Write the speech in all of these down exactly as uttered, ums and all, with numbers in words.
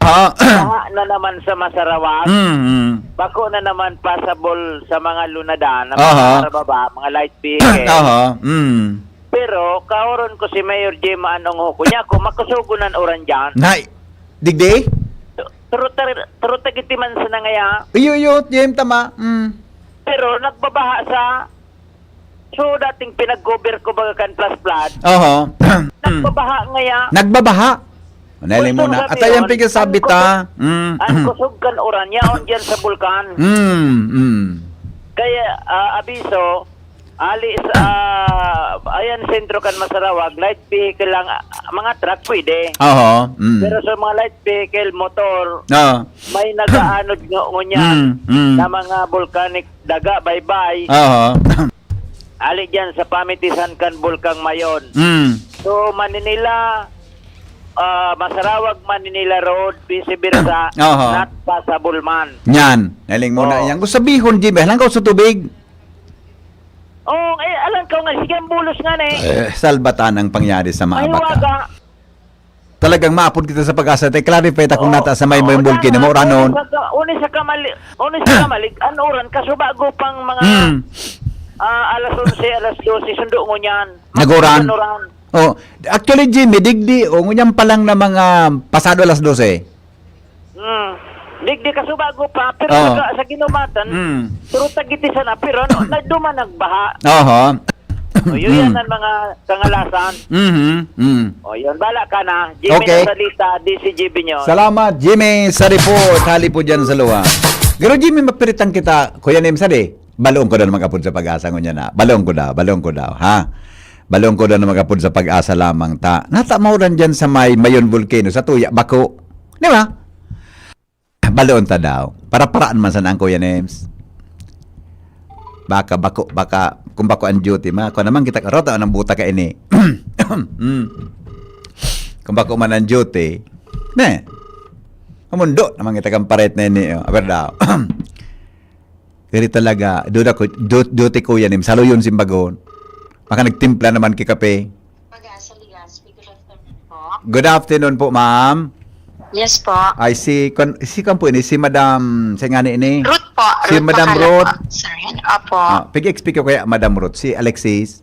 Ha? Baha na naman sa Masarawag. Mm, mm. Bako na naman pasabol sa mga lunadan, na Aha. mga baba, mga light vehicle. Aha, mm. Pero, kaoron ko si Mayor Jim Anong Huko niya, kung makusugon ang uran dyan. Nay, digdi? Tru-, tru-, tru-, trutagiti man sana ngaya. Iyo, iyo, Jim, tama. Mm. Pero, nagbabaha sa So, dating pinag-cover ko baga kan flash flood. Oho. Nagbabaha ngaya. Nagbabaha? Nailing Gusto muna. At sabihin, ayan, pigil sabi ang ta. Kusog, Mm. ang kusog kan uran, yaon dyan sa bulkan. Mm, mm. Kaya, ah, abiso, ali sa, ah, ayan, sentro kan Masarawag, light vehicle lang, ah, mga truck pwede. Oho, mm. Pero sa mga light vehicle, motor, Oo. may nag-aanod nga ngunyan Mm, mm. na mga volcanic daga, baybay. Oho. Ali dyan sa pamitisan kan Bulkang Mayon. Mm. So, Manila, ah, Masarawag, Manila Road, vice versa, Aha. not passable man. Yan. Naling mo na Oo. yan. Gusto sabihon, Jimmy, halangkaw sa tubig. Oo, eh, alam ko nga, sige, ang bulos nga na eh. Eh, salbatan ang pangyari sa mga May bata. Talagang maapod kita sa pag-asa. Tay, clarify ta kung Oo. nata sa may, may Oo, bulkino. Tama. Mauranon. Uni sa ka-, uni sa kamali-, uni sa kamalig, an uran, kasubago pang mga, Mm. ah, alas onse, alas dose, sundo ngunyan. Naguran. Maguran. Oh, actually, Jimmy, digdi, oh, ngunyan pa lang na mga pasado alas dose. Mm. Digdi, kasubago pa, pero Oo. sa ka-, sa ginumatan, Mm. pero tagiti sana, pero ano, nagduman nagbaha. Oho. O, yun yan Mm. ang mga kangalasan. Mhm, mm. O, yun. Bala ka na. Jimmy Okay. Nasalita, D C G B News. Salamat, Jimmy, sa report. Hali po dyan sa luwa. Pero, Jimmy, mapiritan kita, Kuya Nems, sadi. Balong ko na mag-apod sa pag-asa, ngunyan na. Balong ko daw, balong ko daw, ha? Balong ko na mag-apod sa pag-asa lamang ta. Nata mauran dyan sa may Mayon Volcano, sa Tuya, Bako. Di ba? Baloon ta daw. Para-paraan man sana ang Kuya Nems. Baka bako, baka, kung bako ang duty, ma, kung naman kita karota, anong buta ka ini? Mm. Kung bako man ang duty, ne? Kumundo naman kita kang paret na ini, oh. Aber daw. Kaya talaga, duda ko, du-, duty ko yan, eh. Saluyon simbagon. Baka nagtimpla naman ki kape. Pag-asa Ligaspi, good afternoon po. Good afternoon po, ma'am. Yes po. Ay, si, kon-, si kan po ini, si Madam, si ngani ini? Ruth po. Si Ruth Madam Pakala Ruth. Po, Sir Hen. Opo. Ah, pag-explain ko kaya, Madam Ruth, si Alexis.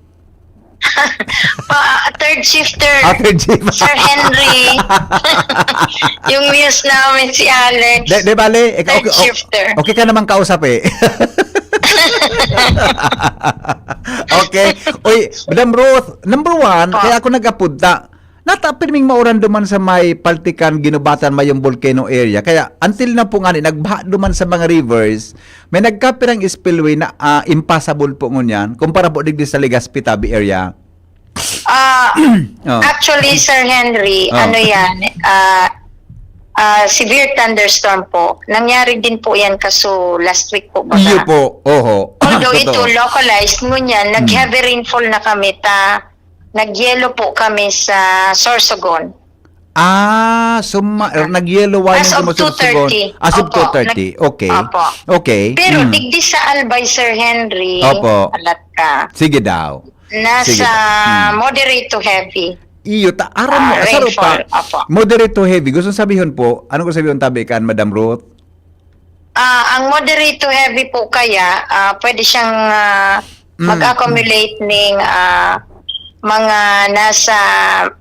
Pa, third shifter. Ah, third shift. Sir Henry. Yung muse namin si Alex. De, de bale, ikaw, Third okay, shifter. Okay ka naman kausap eh. Okay. Uy, Madam Ruth, number one, Po. Kaya ako nag-apod ta. Nata, pirming mauran duman sa may Paltikan, Ginubatan, Mayong Volcano area. Kaya, until na po nga ni, nagbaha duman sa mga rivers, may nagkapirang spillway na, ah, impassable po ngunyan, kumpara po digdi sa Legazpi, Tabi area. Ah, Oh. actually, Sir Henry, Oh. ano yan, ah, ah, severe thunderstorm po. Nangyari din po yan kaso last week po baga. Iyo po, oho. Although ito, Totoo. localized, ngunyan, Mm. nag-heavy rainfall na kami, ta, nagyelo po kami sa Sorsogon. Ah, suma-, Ah. nagyelo wine As ang of gusto sa Sugon. two thirty. As of Opo, two thirty. nag-, Okay. opo. Okay. Pero Mm. digdi sa Albay, Sir Henry, Opo. alat ka. Sige daw. Nasa Sige daw. Mm. moderate to heavy. Iyo, ta-, aram mo, Ah, sa rupa, rainfall. Opo. Moderate to heavy. Gusto sabihon po, ano ko sabihon tabi kan, Madam Ruth? Ah, ang moderate to heavy po kaya, ah, pwede siyang, ah, Mm, mag-accumulate ning, ah, mga nasa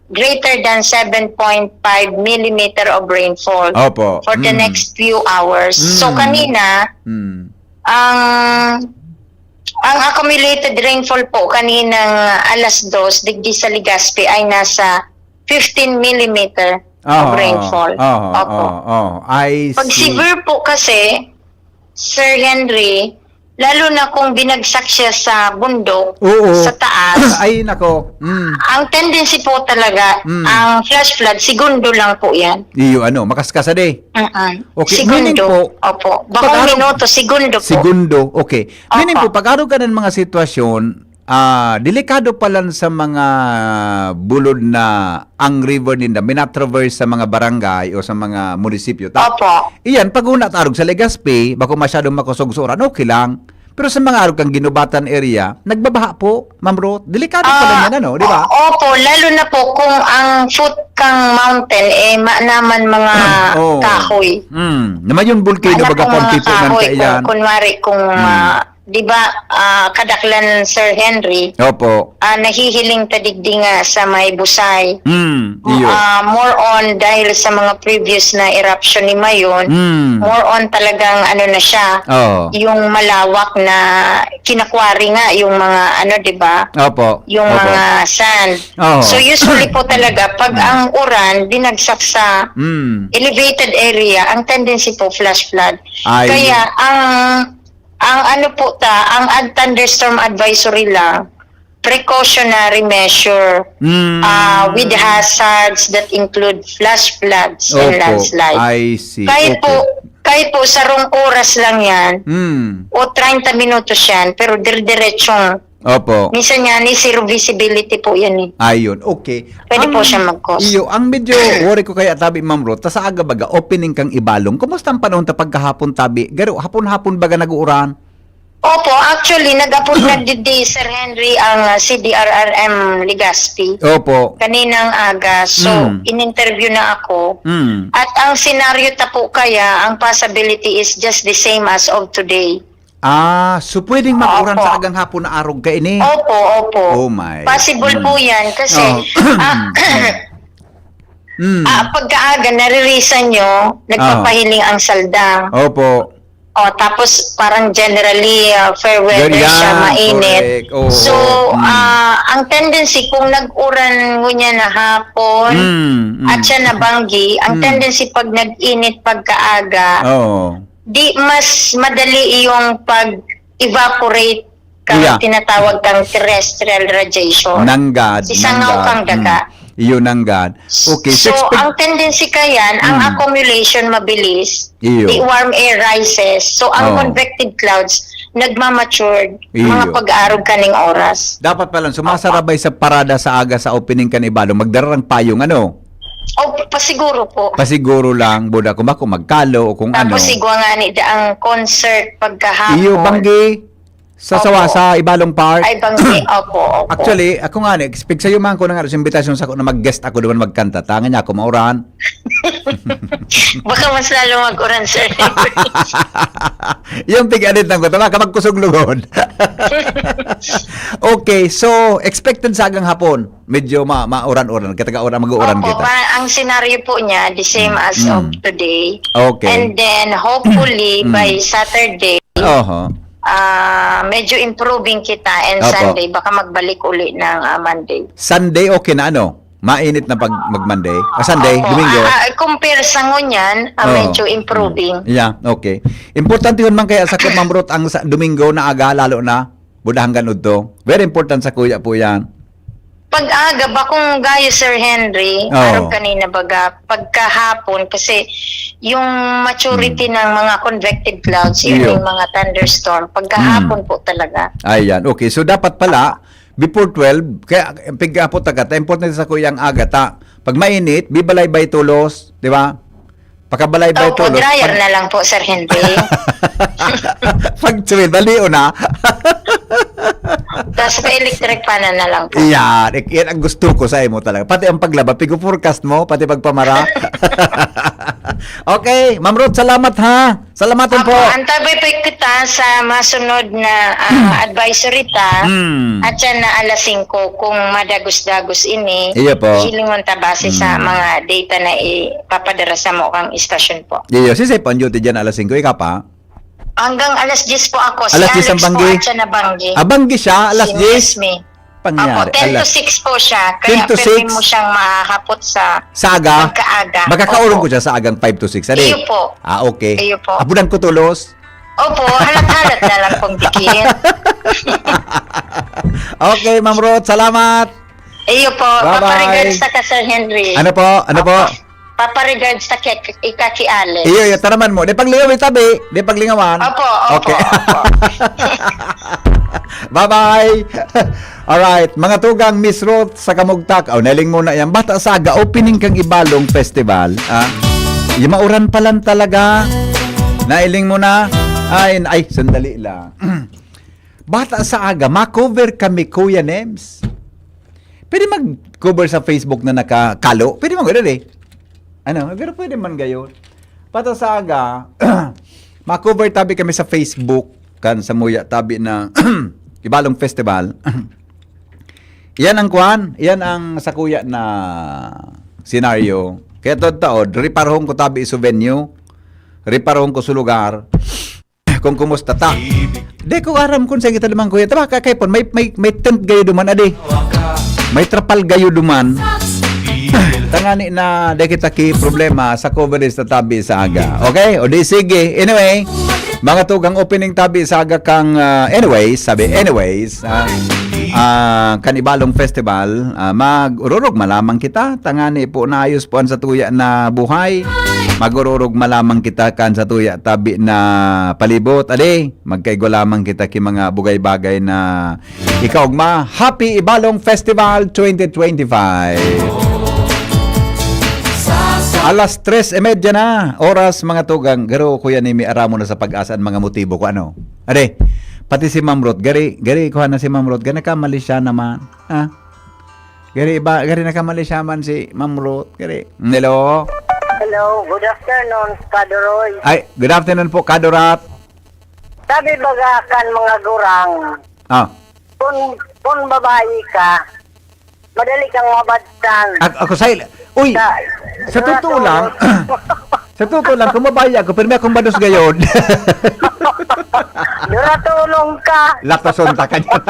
greater than seven point five millimeter of rainfall Opo. for the Mm. next few hours. So, Mm. kanina, Mm. ang, ang accumulated rainfall po kaninang alas dos digdi sa Legazpi ay nasa fifteen millimeter of Oo, rainfall. oo, Opo. oo, oo. I Pag see. severe po kasi, Sir Henry, lalo na kung binagsak siya sa bundok, Oo. sa taas, Ay, nako. Mm. ang tendency po talaga, Mm. ang flash flood, segundo lang po yan. Iyo, ano, makaskasa de. Mm-mm. Okay, meaning Segundo. po, Opo. Bakong pag-araw minuto, segundo po. Segundo, okay. Meaning Opo. po, pag-araw ka ng mga sitwasyon, ah, delikado pa lang sa mga bulod na ang river ninda, minatraverse sa mga barangay o sa mga munisipyo. Ta-, Opo. iyan, pag una tarog sa Legazpi, bako masyadong makusog sa uran, okay lang. Pero sa mga arog kan Guinobatan area, nagbabaha po, Ma'am Ruth. Delikado pala Ah, yan, ano, di ba? o-, opo, lalo na po kung ang foot kang mountain, eh, ma-, naman mga Oo. kahoy. Mm. Na mayon volcano, Anak baga kong mga pampi po man kahoy, kaiyan. kung, kunwari, kung, Mm. ah, di ba, ah, kadaklan, Sir Henry, Opo. ah, nahihiling ta digdi nga sa may Busay. Mm, iyo. Ah, more on dahil sa mga previous na eruption ni Mayon, Mm. more on talagang ano na siya, Oo. yung malawak na kinakwari nga yung mga ano, di ba? Opo. Yung Opo. mga sand. Oo. So, usually po talaga, pag Mm. ang uran binagsak sa Mm. elevated area, ang tendency po flash flood. Ay. Kaya ang, ang ano po ta, ang ad-, thunderstorm advisory lang, precautionary measure, Mm. ah, with hazards that include flash floods and Opo. landslide. I see. Kahit Okay. po, kahit po sarong oras lang yan, Mm. o treinta minutos yan, pero dire-diretsong, Opo. minsan nga ni zero visibility po yan eh. Ayun, okay. Pwede Ang, po siya mag-cause. iyo, ang medyo worry ko kaya tabi, Ma'am Ruth, ta sa aga baga, opening kang Ibalong. Kumusta ang panahon ta pagkahapon tabi? Garo, hapon-hapon baga nag-uuran? Opo, actually, nag-apod na digdi, Sir Henry, ang, ah, C D R R M Legazpi Opo. kaninang aga. So, Mm. in-interview na ako. Mm. At ang senaryo ta po kaya, ang possibility is just the same as of today. Ah, so pwedeng mag-uran Opo. sa agang hapon na arog kaini? Opo, opo. Oh my. Possible Mm. po yan kasi, Oh. ah, Mm. ah, pagkaaga, naririsan nyo, Ah. nagpapahiling ang salda. Opo. Oh, tapos parang generally, ah, fair weather Ganyan, siya, mainit. correct. Oo, So, oo. Mm. ah, ang tendency kung nag-uran ngunyan na hapon Mm, mm. at siya nabanggi, ang Mm. tendency pag nag-init pagkaaga, Oo. di mas madali yung pag-evaporate kang Yeah. tinatawag kang terrestrial radiation. Nanggad, Sisangaw nanggad. kang daga. Mm. Iyo, nanggad. Okay, so So, expect- ang tendency kayan, ang Mm. accumulation mabilis, Iyo. the warm air rises. So, ang Oh. convective clouds, nagmamatured, Iyo. mga pag-arog kaning oras. Dapat pala, sumasarabay sa parada sa aga sa opening kan Ibalong, magdararang payong, ano? O, pasiguro po. Pasiguro lang, buda kung ba, kung magkalo o kung Tapos ano. igwa nga ni da ang concert pagkahapon. Iyo, banggi. Sa Opo. sawa, sa Ibalong Park? Ay, banggi. Opo, opo. Actually, ako nga ni, expect sa'yo man ko na nga sa imbitasyon sa ako na mag-guest ako doon magkanta. Tangan niya ako, mauran. Baka mas lalo mag-uran, sir. Yung tig-anit lang ko, tama ka, magkusog lugod. Okay, so, expected sa agang hapon, medyo ma-, mauran-uran. Kataga-uran, mag-uuran Opo, kita. pa-, ang senaryo po niya, the same Mm, as of mm. today. Okay. And then, hopefully, Mm. by Saturday, Oho. ah, medyo improving kita, and Opo. Sunday, baka magbalik uli ng, ah, Monday. Sunday, okay na, ano? Mainit na pag mag-Monday? Ah, Sunday, Opo. Domingo? Ah, ah, compare sa ngunyan, ah, Oo. medyo improving. Yeah, okay. Importante yun man kaya sa Ma'am Ruth, ang sa Domingo na aga, lalo na, buda hanggang udto. Very important sa kuya po yan. Pag-aga, bakong gayo, Sir Henry, Oo. araw kanina baga, pagkahapon, kasi yung maturity Hmm. ng mga convective clouds, yun Iyo. yung mga thunderstorm, pagkahapon Hmm. po talaga. Ayan, okay. So, dapat pala, before twelve, kaya pigkapot agad, importante sa kuyang aga ta. Pag mainit, bibalaybay tolos, di ba? Pakabalaybay Opo, tolos. dryer Pag na lang po, Sir Henry. Pag suwil, baliw na. Tas pa-electric fan na lang po. Yan, ik-, yan ang gusto ko sa imo talaga. Pati ang paglaba, pigo-forecast mo, pati pagpamara. Okay, Ma'am Ruth, salamat ha. Salamatan Apo, po. Antabay po kita sa masunod na, ah, advisory ta. Mm. At yan na alas singko, kung madagos-dagos ini, Iyo po. hilingon ta base sa Mm. mga data na ipapadara sa mo kang istasyon po. Iyo, si Sep on duty dyan alas singko, ikaw pa? Hanggang alas diyes po ako. Si Alas diyes ang Alex po banggi? at siya na banggi. Ah, banggi siya, alas Si diyes? Miss May. Pangyari, Opo, ten to ala. six po siya. Kaya Ten to pwede six? mo siyang mahahapot sa Sa aga? pagkaaga. Baka kaurong Opo. ko siya sa agang five to six. Adi? Iyo po. Ah, okay. Iyo po. Abudan ko tulos. Opo, halat-halat na lang pong dikit. Okay, Ma'am Ruth, salamat. Iyo po. Bye-bye. Paparegards ta ka, Sir Henry. Ano po? Ano po? Opo. Paparegards ta kay, ika ki Alex. Iyo, iyo, taraman mo. Di paglingaw, itabi. Di paglingawan. Opo, opo, Okay. opo. Bye-bye. Alright, mga tugang, Miss Ruth sa Kamugtak. Oh, nailing mo na yan. Bata Saga, opening kang Ibalong Festival. Ah, yung mauran pa lang talaga. Nailing mo na. Ay, ay, sandali lang. Bata sa Aga, ma-cover kami, Kuya Nems. Pwede mag-cover sa Facebook na nakakalo? Pwede man ganun eh. Ano? Pero pwede man gayon. Bata sa Aga, ma-cover tabi kami sa Facebook, kan samuya tabi na Ibalong Festival. Iyan ang kwan, iyan ang sakuya na senaryo. Kaya taod-taod, riparahon ko tabi sa venue, riparahon ko sa lugar, kung kumusta ta. Di ko aram kung saan kita naman, kuya. Tama, kakay po, may, may, may tent gayo duman, adi. May trapal gayo duman. Tangani na, di kita ki problema sa coverage na tabi sa Aga. Okay? O di sige. Anyway, mga tugang opening tabi sa Aga kang, ah, anyways, sabi, anyways, ah, ah, kan Ibalong Festival, ah, mag-ururog malamang kita. Tangani po, naayos po ang satuya na buhay. Mag-ururog malamang kita kan satuya tabi na palibot. Ade, magkaigwa lamang kita ki mga bugay-bagay na ikaogma. Happy Ibalong Festival twenty twenty-five. Alas tres y media na, oras, mga tugang. Garo, Kuya Nimi, aramo na sa Pag-asa ang mga motibo ko, ano? Ade, pati si Ma'am Ruth, gari, gari, kuha na si Ma'am Ruth, gari, nakamali siya naman. Ha? Gari, iba, gari, nakamali siya man si Ma'am Ruth, gari. Hello? Hello, good afternoon, Kadoroy. Ay, good afternoon po, Kadorat. Sabi baga kan mga gurang, Ah, kung, kung babae ka, madali kang mabadtan. Ak-, ako sa il-, uy, Sa, sa totoo lang, sa totoo lang, kung mabaya ako, pirmi akong bados gayod. Duratulong ka. Latason ta ka niya.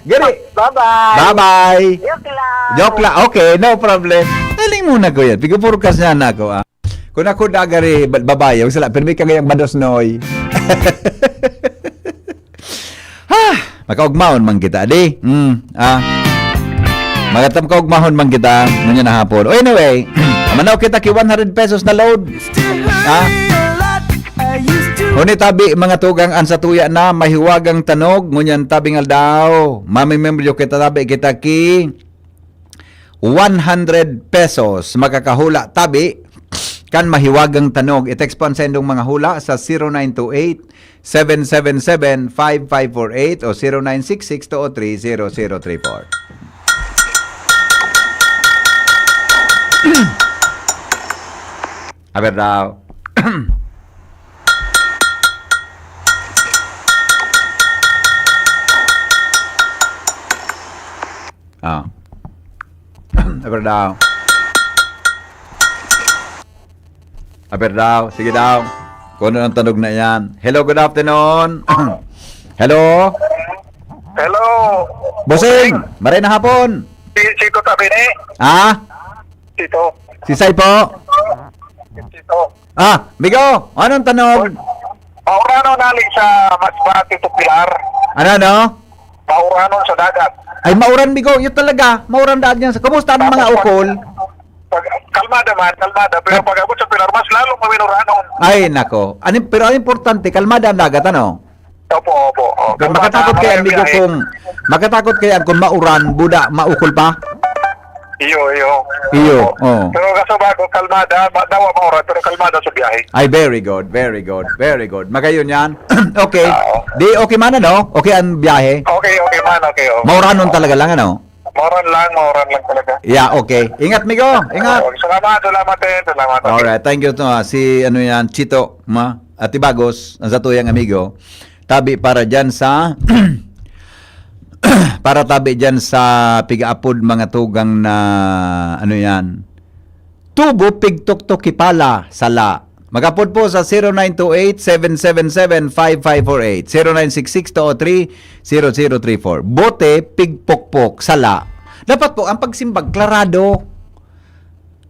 Gari. Bye-bye. Bye-bye. Joke lang. Joke lang. Okay, no problem. Galing muna ko yan. Pigupurkas niya na ako, ah. Kung ako dagari, ba-, babae, huwag sila, pirmi ka gayang bados, noy. Ha! Makaugmaon man kita, di? Hmm, ah. Magatam kaugmahon man kita, ngunyan na hapon. O anyway, manaw kita ki one hundred pesos na load. Ha? Huni tabi, mga tugang, ang satuya na mahiwagang tanog, ngunyan tabing aldaw. Mamimembryo kita, tabi kita ki one hundred pesos. Makakahula tabi kan mahiwagang tanog. I-text po ang saindong mga hula sa zero nine two eight, seven seven seven, five five four eight o zero nine six six two oh three zero zero three four. Aber daw. Ah. Aber daw. Aber daw. Sige daw. Kung ano ang tanog na yan. Hello, good afternoon. Hello? Hello. Bossing, maray na hapon. Si Chito tabi ni? Ah? Chito. Si Sai po? Chito. Ah, Migo, anong tanog? Mauranon nali sa mas Tito Pilar. Ano, ano? Mauranon sa dagat. Ay, mauran, Migo. Yun talaga. Mauran daan yan. Kumusta ang mga Tapos, ukol? Pag, kalmada man, kalmada. Pero Kal- pag abot sa Pilar, mas lalong maminuranon. Ay, nako. Ano, pero ang importante, kalmada ang dagat, ano? Opo, opo. Oh, Kung kalmada, makatakot kaya, maraming Migo, biyahe. Kung makatakot kaya kung mauran, buda, maukol pa? Iyo, iyo. Iyo, Opo. oo. Pero kaso bago, kalmada, ma-, dawa mauran, pero kalmada sa biyahe. Ay, very good, very good, very good. Magayon yan. Okay. Oo. Di okay man, ano? Okay ang biyahe? Okay, okay man, okay, oh. Mauranon talaga lang, ano? Mauran lang, mauran lang talaga. Yeah, okay. Ingat, Migo. Ingat. Oo, salamat, salamat, eh. Salamat, okay. Alright, thank you to, ah, si, ano yan, Chito, ma, Atibagos, ang satuyang amigo. Tabi para dyan sa, para tabi dyan sa pigaapod mga tugang na, ano yan, tubo, pigtuktok, kipala, sala. Mag-apod po sa zero nine two eight, seven seven seven, five five four eight, zero nine six six two oh three, zero zero three four. Bote, pigpokpok, sala. Dapat po, ang pagsimbag, klarado.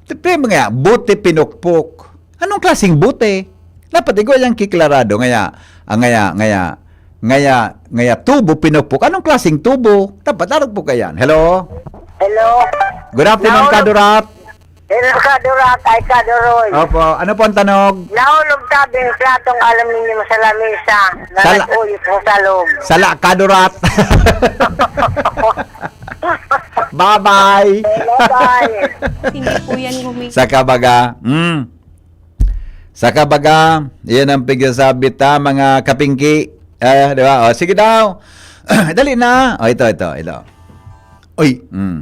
Siyempre, mga bote, pinukpok. Anong klaseng bote? Dapat igwa yang kiklarado. Ngaya, ah, ngaya, ngaya, ngaya, ngaya, tubo, pinukpok. Anong klaseng tubo? Dapat arog po kayan. Hello? Hello? Good afternoon, Naulog. Kadurat. Hello, Kadurat. Ay, Kadoroy. Opo. Ano po ang tanog? Nahulog tabi ang platong aluminium sa lamesa na Sala- nag-uyot sa salog. Sala, Kadurat. Bye-bye. Bye-bye. Hindi po yan humingi. Sa kabaga, mm. Sa kabaga, yan ang pigsasabi ta, mga kapingki. Eh, di ba? O, sige daw. Dali na. O, ito, ito, ito. Uy, mm.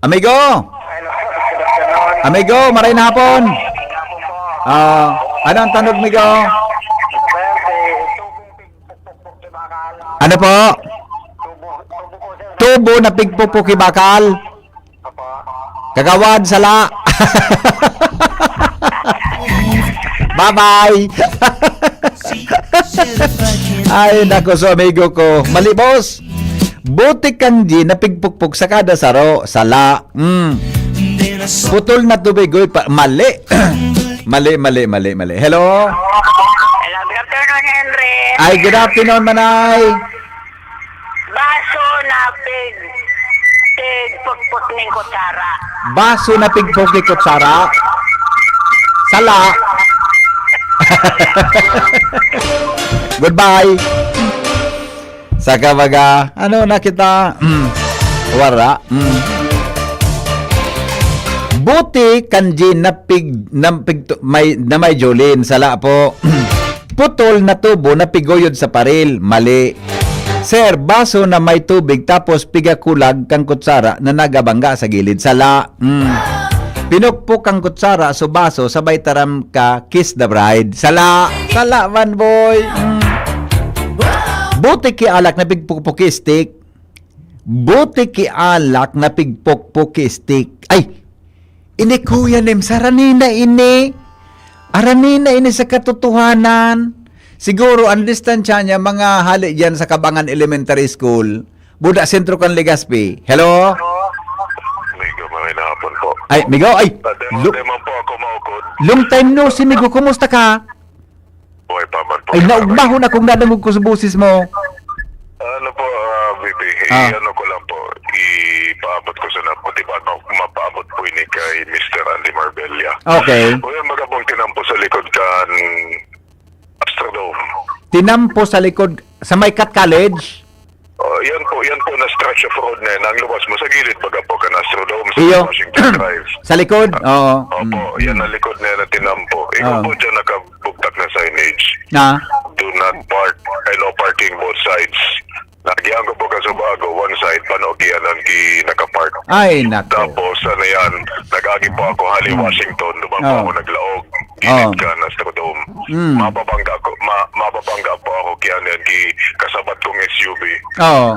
Amigo! Hello, good afternoon. Amigo, maray na hapon. Good afternoon po. Ah, ano ang tanong, amigo? Sir, si Tubong Pigpukpuk di Bakal. Ano po? Tubo, tubo po, sir. Tubo na pigpukpuk di Bakal. Apo. Kagawad, sala. Bye-bye. Ay, nako, so amigo ko. Mali, boss. Buti kan G na pigpukpuk sa kada saro. Sala. Mm. Putol na tubig, oy, pa, mali. Mali, mali, mali, mali. Hello? Hello, good afternoon, Henry. Ay, good afternoon, Manay. Baso na pig, pigpukpuk ning kutsara. Baso na pigpukpuk ning kutsara. Sala. Goodbye. Saka baga, ano na kita? Mm. Wara. Mm. Buti kan G na pig, na pig, may, na may Jolene. Sala po. Putol na tubo na piguyod sa paril. Mali. Sir, baso na may tubig tapos pigakulag kang kutsara na nagabangga sa gilid. Sala. Mm. Pinukpok kang kutsara sa baso, sabay taram ka, "Kiss the bride." Sala. Sala man, boy. Mm. Buti ki alak na pigpukpuk ki stick. Buti ki alak na pigpukpuk ki stick. Ay! Ini kuya nim, sarani na ini. Arani na ini sa katotohanan. Siguro, ang distansya niya, mga hali dyan sa Kabangan Elementary School. Buda, sentro kan Legazpi. Hello? Migo, maray na hapon po. Ay, Migo, ay, Sa demo, lu- demo po ako maukod. Long time no see, Migo. Kumusta ka? Buhay pa man po. Ay, naugmahon akong nadangog ko sa boses mo. Ano po, ah, B B, Ah. i-ano ko lang po, ipaabot ko sana po, di ba, ma-, mapaabot po ini kay Mister Andy Marbella. Okay. O yan, magabong tinampo sa likod kan Astrodome. Tinampo sa likod, sa may Cat College? Oh, yan po, yan po na stretch of road na yan. Ang lubas mo sa gilid, baga po kan Astrodome, sa Iyo. Washington Drive. Sa likod? Ah, Oo. opo, Mm, yan mm. ang likod na yan na tinampo. Ikaw Oo. po dyan nakabugtak na signage. Na? Do not park, ay, no parking both sides. Nagihan ko po ka Subago, one side, panogianan ki nakapark. Ay, nako. Tapos, ano yan, nag-agi po ako hali Mm. Washington, duman po Oo. ako naglaog, gilid Oo. ka, Astrodome. Mm. Mababangga ko, ma-, mababangga po ako ki, ano yan, ki kasabat kong S U V. Oo.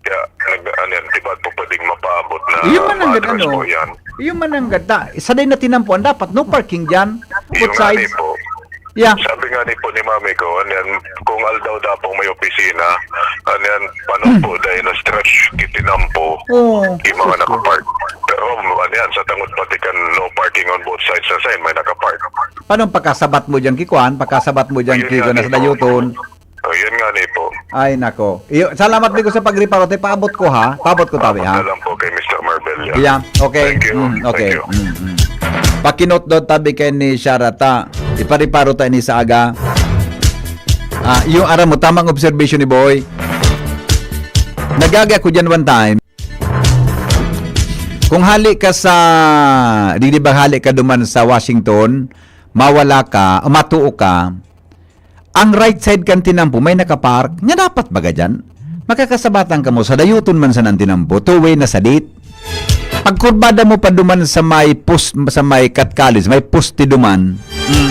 Kaya, nag-, ano yan, di ba po pwedeng mapaabot na Yun man ang ma-address ganda, no? po yan? Yun man ang ganda. Sa day na tinampuan, dapat no parking dyan. Yun Both nga sides. ni po. Yeah. Sabi nga ni po ni mami ko, ano yan, kung aldaw daw pong may opisina, ano yan, paano po dahil na-stretch, kitinampo, Oo. yung mga Diyos ko. nakapark. Pero, ano yan, sa tangod pati kan no parking on both sides na sign, may nakapark. Paano pagkasabat mo dyan, Kikuan? Pagkasabat mo dyan, Ayun Kiko, nga na sa ni po. Dayuton? Oh, yun nga ni po. Ay, nako. Iyo, salamat, Migo, sa pagreparo. Te, paabot ko, ha? Paabot ko, tabi, Paabot ha? na lang po kay Mister Marbella. Yeah, okay. Thank you. Mm, okay. Thank you. Mm, mm. Pakinot daw tabi kay ni Sharata. Ipareparo tayo ni sa aga. Ah, yung aram mo, tamang observation ni Boy. Nagaga ko dyan one time. Kung hali ka sa, di, di ba hali ka duman sa Washington, mawala ka, o matuo ka, ang right side kan tinampo may nakapark, nga dapat baga dyan? Makakasabatan ka mo, sa dayuton man sa tinampo, two-way na sadit. Pagkurbada mo pa duman sa may pos-, sa may Cat College, may poste duman. Mm.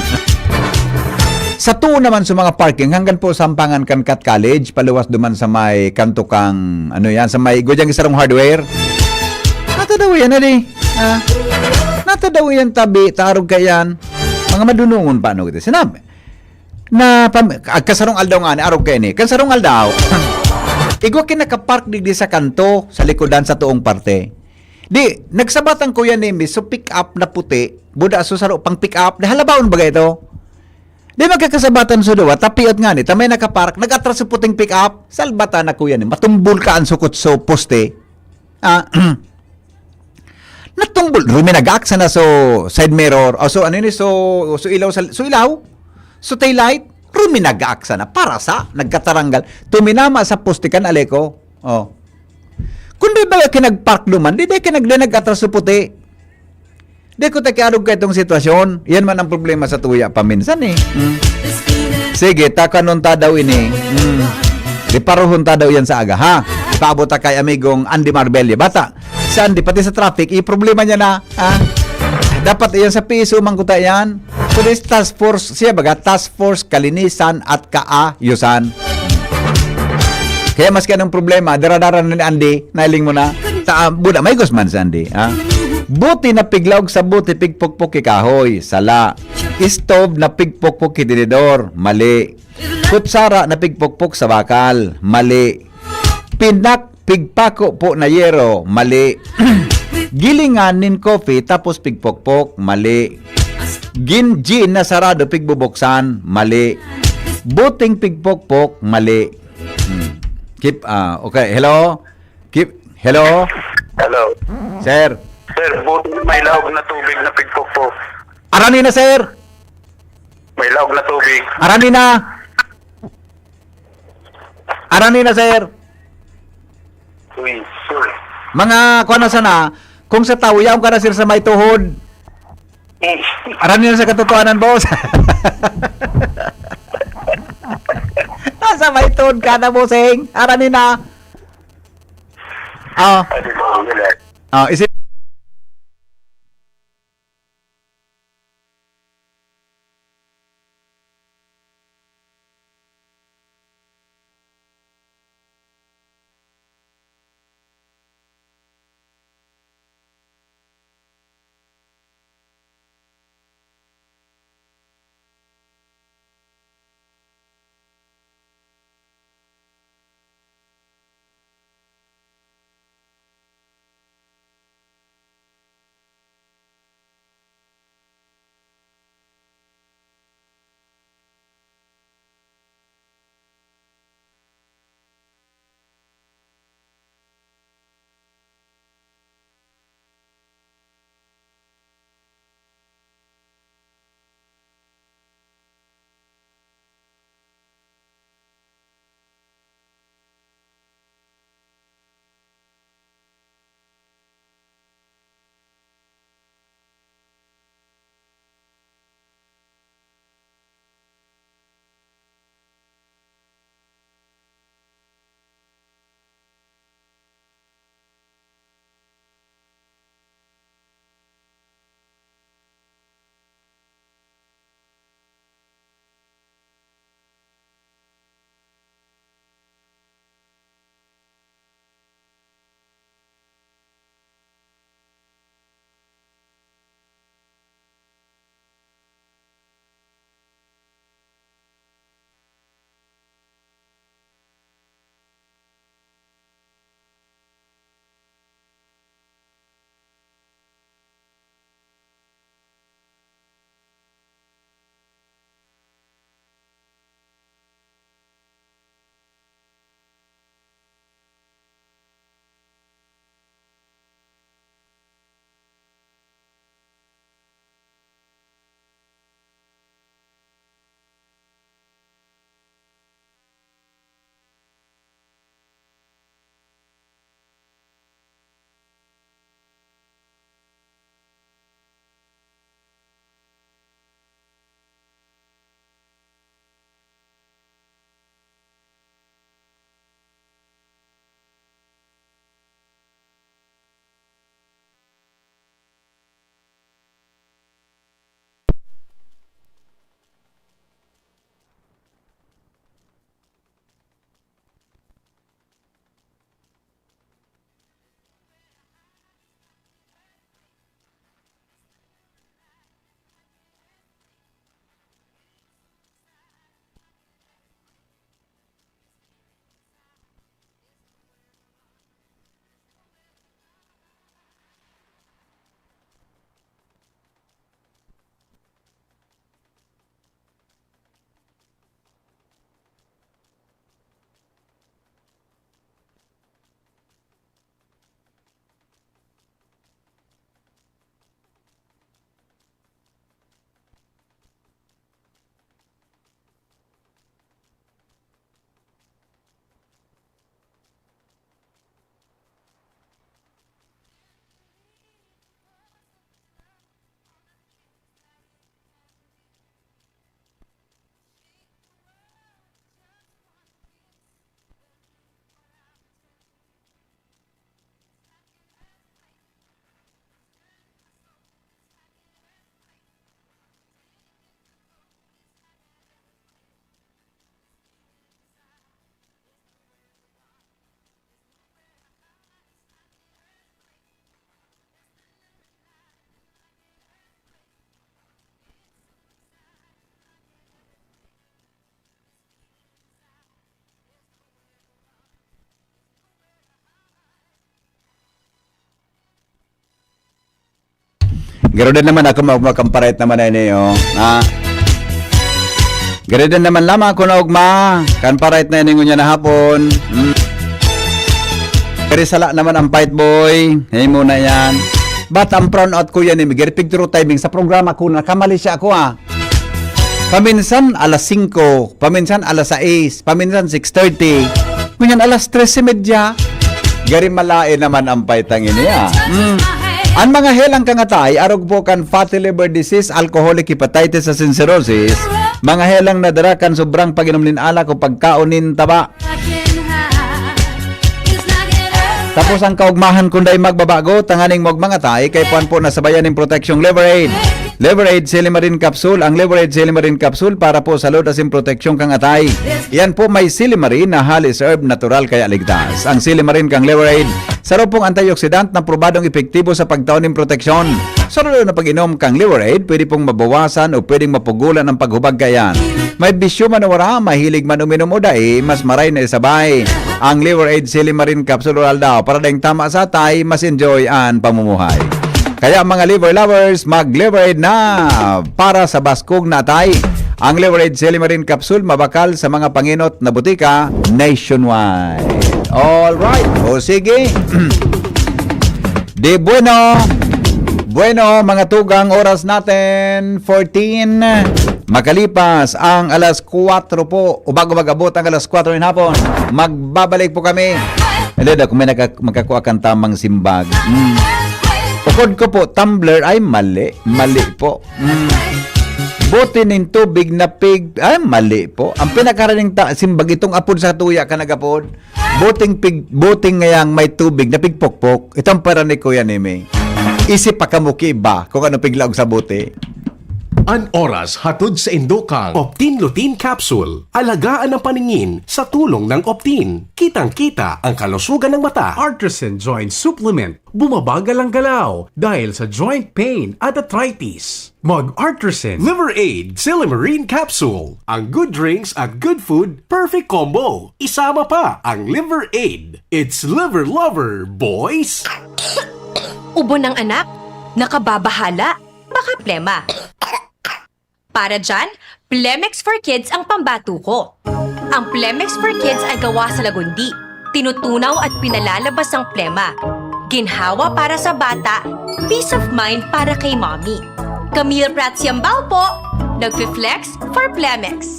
Sa tuo naman sa mga parking, hanggang po sampangan kan Cat College, paluwas duman sa may kanto kang, ano yan, sa may Gudyang Isarong Hardware. Nata daw yan, ali. Ah. Nata daw yan tabi, tarog ka yan. Mga madunungon pa, ano, kita. Sinabi, na pam-, ag-, kasarong aldaw nga ni, arog kayo ni. Kasarong aldaw, igwa ki nakapark digdi sa kanto, sa likodan, sa tuong parte. Di, nagsabatan ko yan ni Miss, so pick up na puti, buda so saro pang pick up, na halabaon ba ito? Di magkakasabatan so duwa, tapiot nga ni, tamay nakapark, nag-atras so puting pick up, salbatan na ko yan ni, matumbol ka ang sukot so poste. Ah, natumbol, ruminagak sana so side mirror, o so ano ni, so, so ilaw, sa, so ilaw, so tail light, ruminagak sana, para sa, nagkataranggal, tuminama sa poste kan aleko. Oh. Kung di ba yung kinagpark duman, di, di kinag-, di nag-atras so puti. Di ko takiarog ka itong sitwasyon. Yan man ang problema sa tuya paminsan eh. Hmm? Sige, takanon ta daw ini. Hmm. Reparohon ta daw yan sa aga, ha? Paabot ta kay amigong Andy Marbella. Bata, si Andy, pati sa traffic, i-problema niya na, ha? Dapat yan sa P S O man kuta yan. So, this task force, siya baga, task force kalinisan at kaayusan. Kaya maski anong problema, dara-dara na ni Andy, nailing mo na. Ta, buda, may gusman si Andy, ha? Buti na piglaog sa buti, pigpokpok ki kahoy, sala. Stove na pigpokpok ki tinidor, mali. Kutsara na pigpokpok sa bakal, mali. Pinak pigpako po na yero, mali. Gilingan nin coffee tapos pigpokpok, mali. Gin gin na sarado pigbubuksan, mali. Buting pigpokpok, mali. Hmm. Keep, ah, okay. Hello? Keep, hello? Hello. Sir. Sir, buti may laog na tubig na pigpokpok. Arani na, sir. May laog na tubig. Arani na. Arani na, sir. Uy, sir. Mga, kuwan na sana, kung sa tawo, yaon ka na, sir, sa may tuhod. Arani na sa katotohanan, boss. Nasa may tuhod ka na, bossing. Arani na. Ah, Ano ba, wala. Ah, isip Garo din naman ako, maugma kan parait naman na ini, oh. Ah. Garo din naman lamang ako na ugma, kan parait na ini ngunyan na hapon. Hmm. Garo sala naman ang fight, boy. Hey, muna yan. But ang brown out ko yan, eh, Miguel. Pigturo timing sa programa ko, nakamali siya ako, ah. Paminsan alas singko, paminsan alas sais, paminsan six thirty, ngunyan alas tres y media. Garo malaen naman ang paitang ini, ah. Mm. An mga helang kan atay, arog po kan fatty liver disease, alcoholic hepatitis asin cirrhosis, mga helang nadara kan sobrang pag-inom nin alak o pagkaon nin taba. Tapos ang kaugmahan kun dai magbabago, tanganing maugmang atay, kaipuhan po na sabayan nin proteksyong Liver Aid. Liver Aid Silimarin Capsule. Ang Liver Aid Silimarin Capsule para po sa load asin proteksyon kan atay. Iyan po may silimarin na halis herb, natural kaya ligtas. Ang silimarin kan Liver Aid, saro pong antioxidant na probadong epektibo sa pagtao nin proteksyon. Sa lalo na pag-inom kan Liver Aid, pwede pong mabawasan o pwedeng mapugulan ang paghubag kaiyan. May bisyo man o wara, mahilig man uminom o dai, mas maray na isabay ang Liver Aid Silimarin Capsule Oral daw para daing tama sa atay, mas enjoy an pamumuhay. Kaya mga liver lovers, mag-Liver Aid na para sa baskog na atay. Ang Liver Aid Silimarin Capsule mabakal sa mga pangenot na botika nationwide. Alright, o sige. De bueno. Bueno, mga tugang, oras natin, fourteen. Makalipas ang alas kwatro po, o bago mag-abot ang alas kwatro ng hapon, magbabalik po kami. Hindi daw, kung may nagka-, magkakuha kang tamang simbag. Mm. Bukod ko po, tumbler, ay mali. Mali po. Mm. Bote nin tubig na pig-, ay mali po. Ang pinakaraning ta-, simbag, itong apod sa tuya ka nagapod. Boting pig-, boting ngayang may tubig na pigpokpok. Itong para ni Kuya Neme. Isip pa kamo ki iba kung ano piglaog sa bote. An oras hatod sa indokang Optin Lutein Capsule. Alagaan ang paningin sa tulong ng Optin. Kitang-kita ang kalusugan ng mata. Artisan Joint Supplement. Bumabagal ang galaw dahil sa joint pain at arthritis. Mag Artisan Liver Aid Silimarin Capsule. Ang good drinks at good food, perfect combo. Isama pa ang Liver Aid. It's Liver Lover, boys! Ubo ng anak? Nakababahala? Baka plema. Para dyan, Plemex for Kids ang pambato ko. Ang Plemex for Kids ay gawa sa Lagundi. Tinutunaw at pinalalabas ang plema. Ginhawa para sa bata, peace of mind para kay mommy. Camille Prats Yambao po, nagfi-flex for Plemex.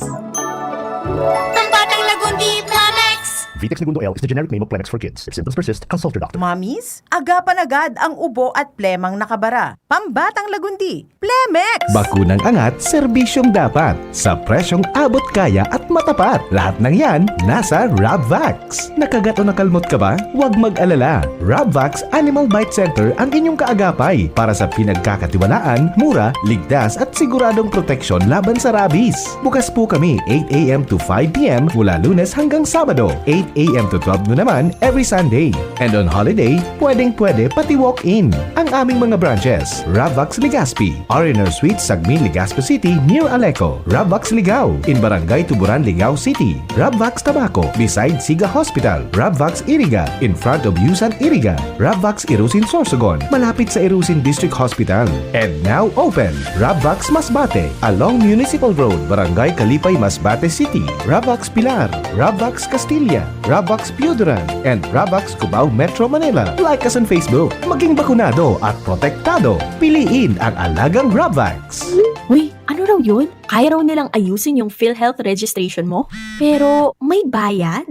Ang batang Lagundi, Plemex! Vitex Negundo L is the generic name of Plemex for Kids. If symptoms persist, consult your doctor. Mommies, agapan agad ang ubo at plemang nakabara. Pambatang Lagundi, Plemex! Bakunang angat, serbisyong dapat. Sa presyong abot kaya at matapat. Lahat ng yan, nasa Rabvax. Nakagat o nakalmot ka ba? Huwag mag-alala. Rabvax Animal Bite Center ang inyong kaagapay para sa pinagkakatiwalaan, mura, ligtas at siguradong proteksyon laban sa rabies. Bukas po kami eight a m to five p m mula Lunes hanggang Sabado, eight a m to twelve noon naman every Sunday. And on holiday, pwedeng-pwede pati walk-in. Ang aming mga branches, Rabvax Legazpi, R and R Suite, Sagmin, Legazpi City, near Aleco, Rabvax Ligao, in Barangay Tuburan, Ligao City, Rabvax Tabaco, beside Siga Hospital, Rabvax Iriga, in front of Yusan Iriga, Rabvax Irusin Sorsogon, malapit sa Irusin District Hospital. And now open, Rabvax Masbate, along Municipal Road, Barangay Kalipay, Masbate City, Rabvax Pilar, Rabvax Castilla, Rabvax Pioduran, and Rabvax Cubao, Metro Manila. Like us on Facebook. Maging bakunado at protektado. Piliin ang alagang Rabvax. Uy, ano raw yun? Kaya raw nilang ayusin yung PhilHealth registration mo? Pero may bayad?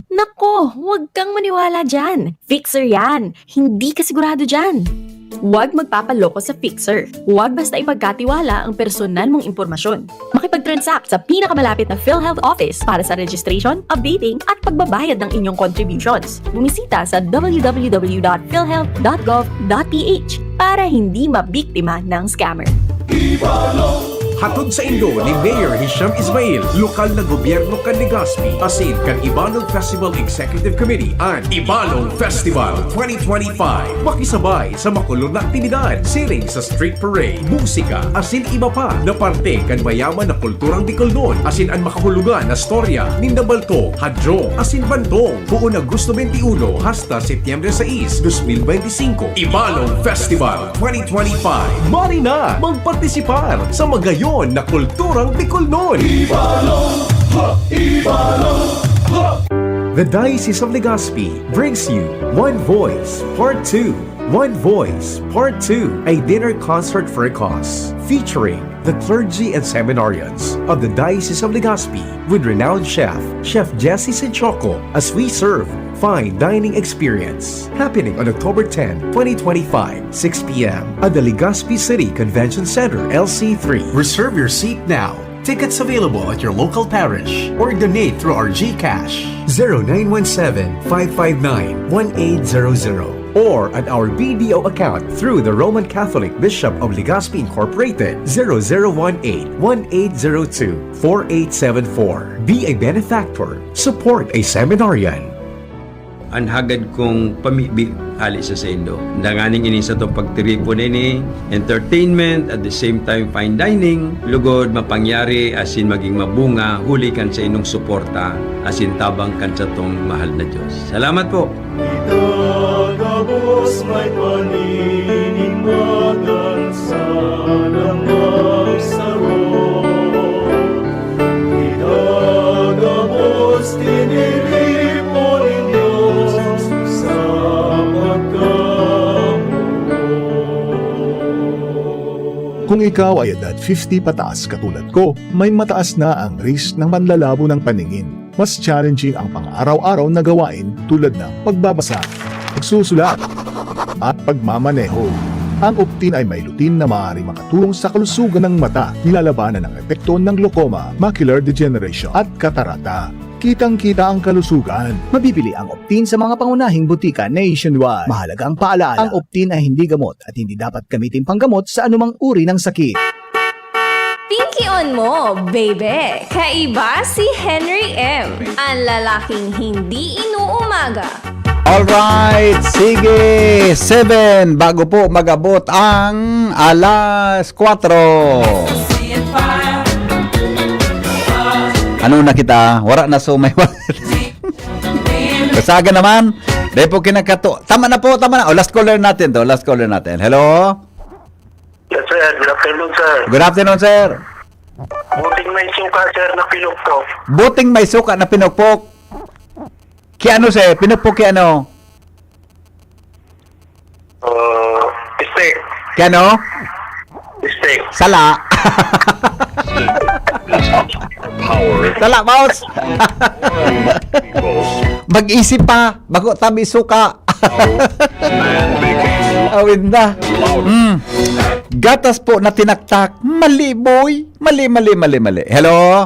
Nako, huwag kang maniwala dyan. Fixer yan. Hindi ka sigurado dyan. Huwag magpapaloko sa Fixer. Huwag basta ipagkatiwala ang personal mong impormasyon. Makipag-transact sa pinakamalapit na PhilHealth office para sa registration, updating, at pagbabayad ng inyong contributions. Bumisita sa w w w dot philhealth dot gov dot p h para hindi mabiktima ng scammer. Ibalong Hatod saindo ni Mayor Hisham Ismail, lokal na gobyerno kan Legazpi, asin kan Ibalog Festival Executive Committee, an Ibalog Festival twenty twenty-five. Makisabay sa makulor na aktibidad, siring sa street parade, musika, asin iba pa na parte kan mayaman na kulturang Bicolnon, asin an makahulugan na storya ninda Balto, Hadjo, asin Bantong. Poon Agosto twenty-one hasta Setyembre sais, dos mil benti singko, Ibalog Festival twenty twenty-five. Mari na magpartisipar sa magayon na kulturang Bicolnon! Ibalog! Ha! Ibalog! Ha! The Diocese of Legazpi brings you One Voice Part two. One Voice Part two, a dinner concert for a cause, featuring the clergy and seminarians of the Diocese of Legazpi with renowned chef, Chef Jesse Sinchoco, as we serve fine dining experience. Happening on October ten, twenty twenty-five, six p m at the Legazpi City Convention Center, L C three. Reserve your seat now. Tickets available at your local parish or donate through our GCash, zero nine one seven, five five nine, one eight zero zero, or at our B D O account through the Roman Catholic Bishop of Legazpi Incorporated, zero zero one eight, one eight zero two, four eight seven four. Be a benefactor. Support a seminarian. An hagad kong pamibi hale sa saindo. Danganing ini satong pagtiripon ini, entertainment, at the same time fine dining, lugod mapangyari asin magin mabunga huli kan saindong suporta asin tabang kan satong mahal na Dios. Salamat po! Kita gabos may paninimbagan sa damang saro. Kita gabos tiniripo nin Dios sa pagkamoot. Kung ikaw ay edad fifty pataas katulad ko, may mataas na ang risk ng manlalabo ng paningin. Mas challenging ang pang-araw-araw na gawain tulad ng pagbabasa, pagsusulat, at pagmamaneho. Ang Optin ay may lutein na maaaring makatulong sa kalusugan ng mata, nilalabanan ang epekto ng glaucoma, macular degeneration, at katarata. Kitang-kita ang kalusugan. Mabibili ang Optin sa mga pangunahing butika nationwide. Mahalaga ang paalaala, ang Optin ay hindi gamot at hindi dapat gamitin panggamot sa anumang uri ng sakit. Pinkion mo, baby! Kaiba si Henry M, ang lalaking hindi inuumaga. Alright, sige, seven, bago po mag-abot ang alas kwatro. Ano na kita? Wara na, so may Kasaga naman. Dahil po kinakato. Tama na po, tama na. O, last caller natin to. Last caller natin. Hello? Yes, sir. Good afternoon, sir. Good afternoon, sir. Buting may suka, sir, na pinukpok. Buting may suka na pinukpok. Ki ano, sir? Pinukpok ki ano? Uh, steak. Ki ano? Steak. Sala. Sala, boss. Mag-isip pa. Bako tabi suka. Awin na. Mm. Gatas po na tinaktak. Mali, boy. Mali, mali, mali, mali. Hello?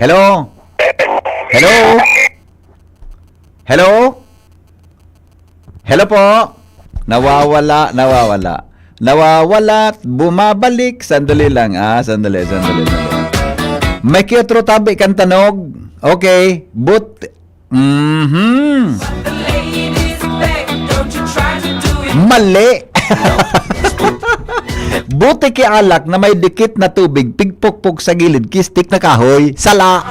Hello? Hello? Hello? Hello po? Nawawala, nawawala. Nawawala at bumabalik. Sandali lang, ah. Sandali, sandali, sandali. May ki otro tabi kan tanog. Okay. But, mhm. Mali. Buti ki alak na may dikit na tubig, pigpokpok sa gilid, ki stick na kahoy. Sala.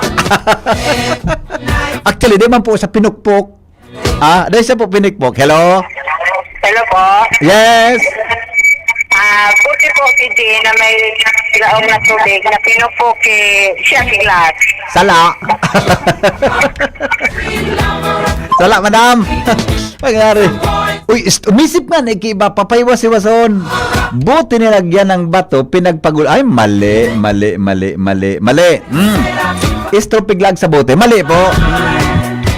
Actually, di man po sa pinukpok. Ah, dahil siya po pinikpok. Hello? Hello po. Yes. Ah, buti po si Jay na may laog na tubig na pinupok ki siya si Glass. Sala. Sala, madam. Pangyari. Uy, ist-, umisip nga ni ki iba, papaiwas-iwason. Buti nilagyan ng bato, pinagpagul-, ay, mali, mali, mali, mali, mali. Hmm. Istro piglag sa bote. Mali po.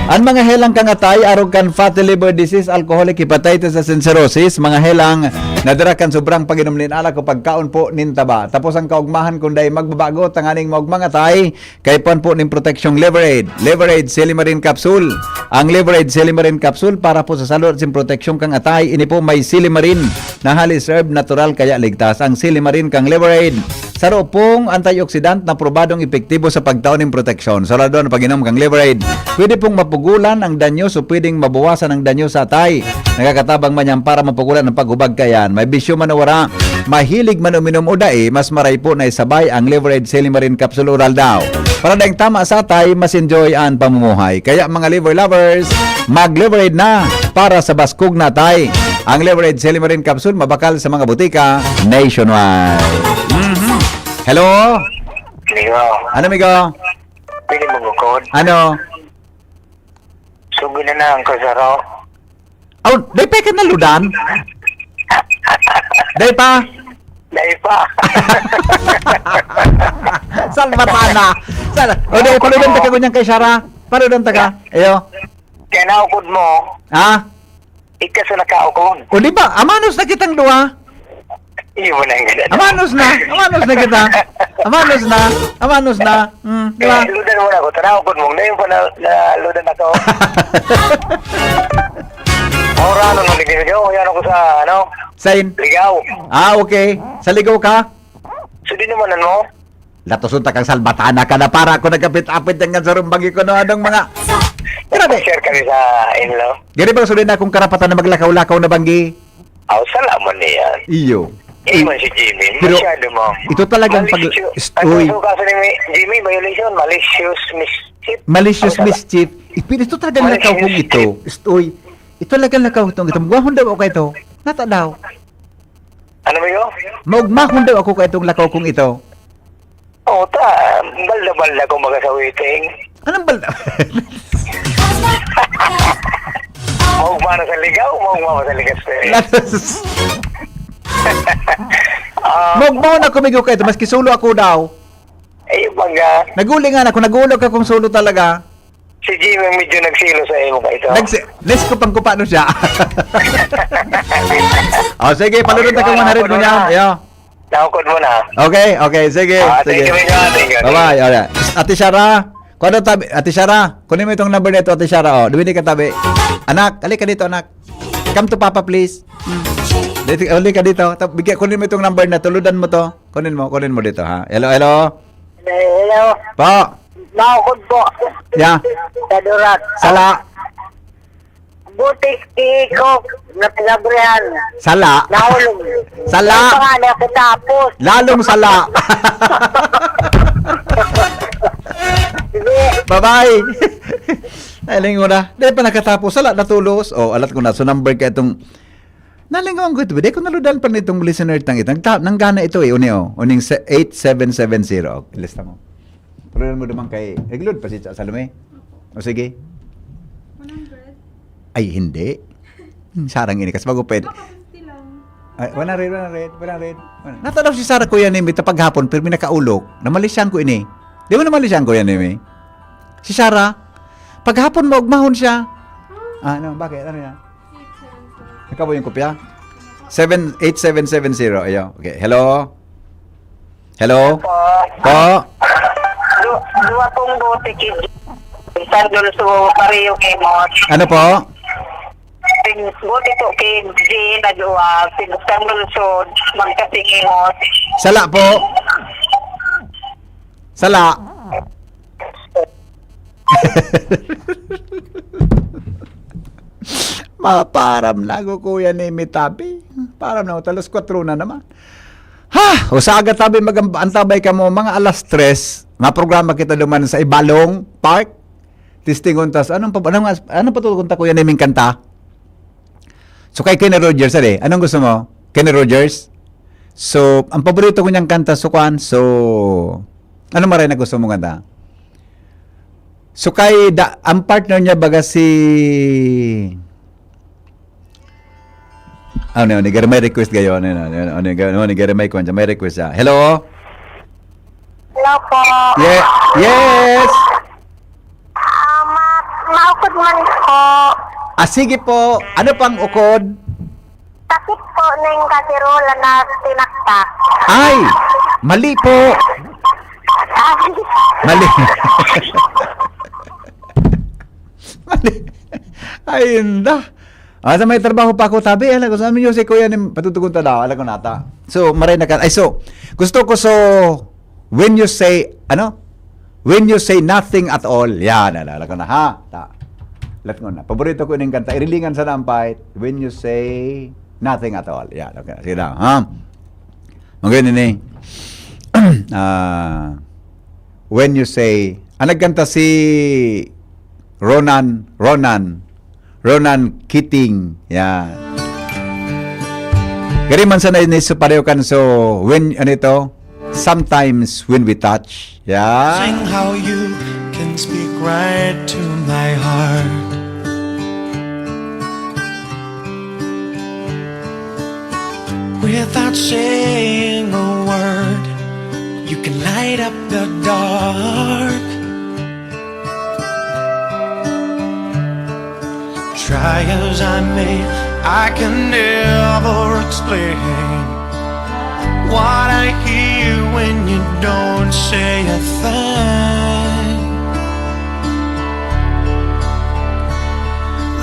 An mga helang kan atay, arog kan fatty liver disease, alcoholic hepatitis asin cirrhosis, mga helang na dara kan sobrang pag-inom nin alak o pagkaon po nin taba. Tapos an kaogmahan kun dai magbabago, tanganing maogmang atay, kaipuhan po nin proteksyong Liver Aid. Liver Aid Silimarin Capsule. Ang Liver Aid Silimarin Capsule para po sa salud asin proteksyon kan atay, ini po may silimarin na halis herb natural kaya ligtas. Ang silimarin kan Liver Aid, saro pong antioxidant na probadong epektibo sa pagtao nin proteksyon. Sa lado na pag-inom kan Liver Aid, pwede pong mapugulan ang danyo o pwedeng mabawasan ang danyo sa atay. Nakakatabang man yan para mapugulan ang paghubag kaiyan. May bisyo man o wala, mahilig man uminom o dai, mas maray po na isabay ang Liver Aid Silimarin Capsule Oral daw. Para daing tama sa atay, mas enjoy ang pamumuhay. Kaya mga liver lovers, mag-Liver Aid na para sa baskog na atay. Ang Liver Aid Silimarin Capsule mabakal sa mga butika nationwide. Mhm. Hello? Amigo. Ano, amigo? Pwede mangukod? Ano? Sugi na na ang kasaro. Oh, dai pa ka naludan? Dai pa? Dai pa. Salbatana. Sal o, dai, paludan ta ka ngunyan kay Shara. Paludan ta ka. Iyo. Kaya naukod mo. Ha? Ika sa nakaukon. O, di ba? Amanos na kitang duha. Iyo mo na ang ganun. Amanos na. Amanos na kita. Amanos na. Amanos na. Mm, di ba? Eh, ludan mo na ako. Tanaw ko mong na yung pana-, na ludan ako. Ora, ano, nung nagdinigaw, yan ako sa, ano, Sain? Ligaw. Ah, okay. Sa Ligaw ka? So, di naman, ano? Latoson ta kang salbatana ka na para ako nagkapit-apit yan nga sa rumbagi ko, no? Anong mga... Grabe. Share kami sa inlo. Gani bang sulit na akong karapatan na maglakaw-lakaw na banggi? Aw, salamat niya. Iyo. Eh, man si Jimmy. Pero Masyado mo. Ito talagang pag- Malicious. St-, Ano uy. Ang kaso ni Mi-, Jimmy? Violation. Malicious mischief. Malicious Ang sala- mischief. Ipin-, ito talagang Malicious lakaw kong ito. mischief. St-, uy. Ito talagang lakaw kong ito. Magwahon daw ako ito. Nata daw. Ano ba yun? Magmahon daw ako ka itong lakaw kong ito. Oo, ta, balda-balda kung magasawiting. Anong balda? Maugma na sa ligaw, maugma pa sa ligas, eh. Latos. Ah. Maugma na kumigo ka ito, maski solo ako daw. Eh, yung baga. Naguli nga na, kung nagulog ka kung solo talaga. Si Jimmy ang medyo nagsilo sa imo ka ito. Nagsi-, les ko pang kupano siya. Oh, sige, palulod na kang one hundred mo niya. Ayo. Naukod mo na. Okay, okay, sige, Ah, thank sige. you, thank you, thank you. Bye-bye. Alright. Ate Shara, kung ano tabi, Ate Shara, kunin mo itong number nito, Ate Shara, oh. Duwini ka tabi. Anak, halika dito, anak. Come to Papa, please. Hmm. Dito, halika dito. Tap-, bigyan, kunin mo itong number na, tuludan mo to. Kunin mo, kunin mo dito, ha. Hello, hello. Hello. Po. Maukod po. Yeah. Sa Durat. Sala. Butik, iikok, na taga Brian. Sala. Nahulog. Sala. Ang pangalan ko tapos. Lalong sala. Sige. Bye-bye. Nahiling mo na. Di pa nakatapos. Sala, natulos. Oh, alat ko na. So, number ka itong Nalingawan ko ito. Di ko naludan pa nitong listener tang ito. Nagta-, nanggana ito eh. Uni, oh. Uning se-, eight seven seven zero. Ilista mo. Pero mo naman kay Eglod, pa si Cha-, Salome. O sige. One hundred? Ay, hindi. Hmm, sarang ini. Kasi bago pwede. Baka fifty lang. Ay, one hundred, one hundred, one hundred. Natanaw si Sarah, Kuya Nemi, ta paghapon, pero may nakaulok. Namalisyan ko ini. Di mo namalisyan, Kuya Nemi? Si Sarah, paghapon mo, ugmahon siya. Ah, ano? Bakit? Ano yan? Ikaw ba yung kopya? Seven eight seven seven zero. Ayo. Okay. Hello? Hello? Po. Po? Du-, duwa pong bote ki Sandol, so pareho kay Mot. Ano po? Pin-, bote po kay G na duwa, pin-, Sandol, so magkasingimot. Sala po. Sala. Maparam na ako, Kuya Nemi Tabi. Param na ako, alas kwatro na naman. Ha! Usaga tabi, mag-, antabay ka mo, mga alas tres, maprograma kita duman sa Ibalong Park. Testingon tas, anong pa, anong, anong patutukon ta, Kuya Neming kanta? So, kay Kenny Rogers, ali, anong gusto mo? Kenny Rogers? So, ang paborito ko niyang kanta, so, kwan, so, ano maray na gusto mong kanta? So, kay da-, ang partner niya baga si, ano, ano, gari may request kayo, ano, ano, ano, ano, ano, ano, gari may kwan, may request siya. Hello? Hello po. Ye-, yes! Ah, ma-, maukod Good morning po. Ah, sige po. Ano pang ukod? Sakit po ng kasirola na tinaktak. Ay! Mali po! Ay. Mali. Mali. Ay, inda. Ah, sa may trabaho pa ako, tabi, alam ko, sa amin yung si Kuya ni patutugon ta daw, alam ko nata. So, maray na ka, ay, so, gusto ko, so, when you say, ano? When you say nothing at all, yan, alam ko na, ha? Ta, alam ko na. Paborito ko yung kanta, irilingan sa dampay, when you say nothing at all. Yan, okay, sige daw, ha? Magayon ini. Ah, when you say, ah, nagkanta si Ronan, Ronan, Ronan Keating. Yan. Gari man sana ini sa pareho kan, so, when, ano ito? Sometimes when we touch. Yan. Sing how you can speak right to my heart. Without saying a word, you can light up the dark. Try as I may, I can never explain what I hear when you don't say a thing.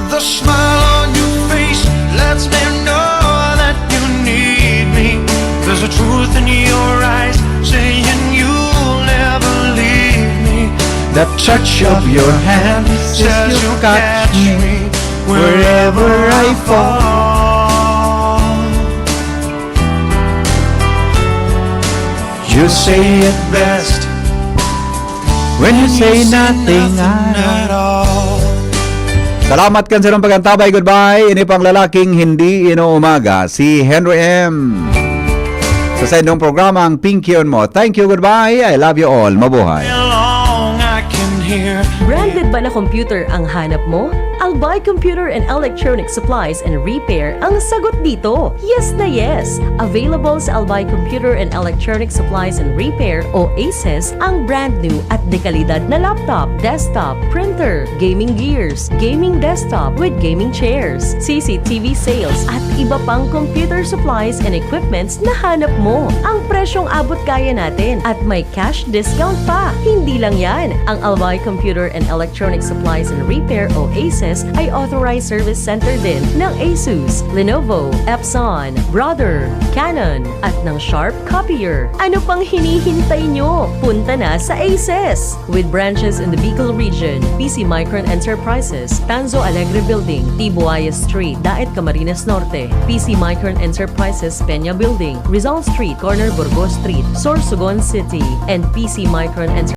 The smile on your face lets me know that you need me. There's a truth in your eyes saying you'll never leave me. That touch of your hand says you'll catch me wherever I fall. You say it best when you say nothing at all. Salamat kan sarong pag-antabay. Goodbye. Ini pang lalaking hindi inuumaga, si Henry M. Sa saindong programang Pinkion Mo. Thank you. Goodbye. I love you all. Mabuhay. Long I can hear. Branded ba na computer ang hanap mo? Albay Computer and Electronic Supplies and Repair ang sagot dito. Yes na yes! Available sa Albay Computer and Electronic Supplies and Repair o ACES ang brand new at dekalidad na laptop, desktop, printer, gaming gears, gaming desktop with gaming chairs, C C T V sales at iba pang computer supplies and equipments na hanap mo. Ang presyong abot kaya natin at may cash discount pa. Hindi lang yan, ang Albay Computer and Electronic Supplies and Repair o ACES ay authorized service center din ng Asus, Lenovo, Epson, Brother, Canon, at ng Sharp Copier. Ano pang hinihintay nyo? Punta na sa ACES! With branches in the Bicol region, P C Micron Enterprises, Tanzo Alegre Building, T. Buaya Street, Daet, Camarines Norte, P C Micron Enterprises, Peña Building, Rizal Street, corner Burgos Street, Sorsogon City, and P C Micron Enterprises.